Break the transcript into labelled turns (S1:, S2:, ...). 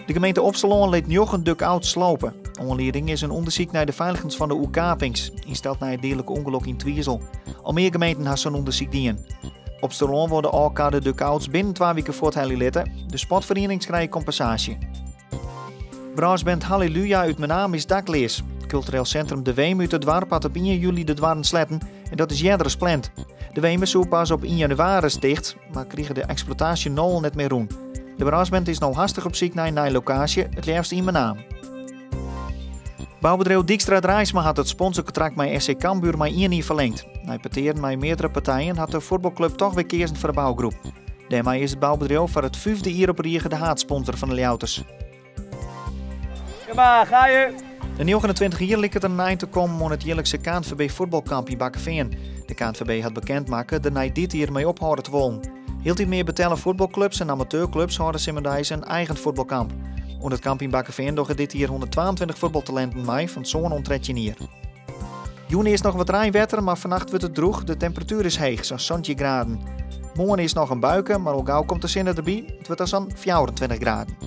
S1: De gemeente Opsterlân lit njoggen dug-outs slope. Oanlieding is in ûndersyk nei de feiligens fan de oerkapings, ynsteld nei it deadlike ûngelok yn Twizel. Al mear gemeenten ha sa'n ûndersyk dien. Opsterlân wol de ôfkarde dug-outs binnen twa wike fuorthelje litte. De sportferienings krije kompensaasje. Brassband Halleluja út Menaam is dakleas. Kultureel sintrum De Weme út it doarp hat op ien july de doarren sletten en dat is earder as pland. De Weme soe pas op ien jannewaris ticht, mar krige de eksploitaasje no al net mear rûn. De brassband is no hastich op syk nei in nije lokaasje, it leafst yn Menaam. Boubedriuw Dykstra Draaisma hat it sponsorkontrakt mei SC Cambuur mei ien jier ferlingd. Nei petearen mei meardere partijen hat de fuotbalklup toch wer keazen foar de bougroep. Dêrmei is it boubedriuw foar it fyfde jier op rige de haadsponsor fan de Ljouwerters.
S2: Kom maar, ga je!
S1: Nei 29 jier liket der in ein te kommen oan it jierlikse KNVB fuotbalkamp yn Bakkefean. De KNVB hat bekend makke der nei dit jier mei ophâlde te wollen. Hieltyd mear betelle fuotbalklups en amateurklups hâlde simmerdeis in eigen fuotbalkamp. Oan it kamp yn Bakkefean dogge dit jier 122 fuotbaltalinten mei fan sân oant 13 jier. Jûn earst noch wat reinwetter, mar fannacht wurdt it drûch. De temperatuer is heech, sa'n 17 graden. Moarn earst noch in buike, mar al gau komt de sinne derby. It wurdt dan sa'n 24 graden.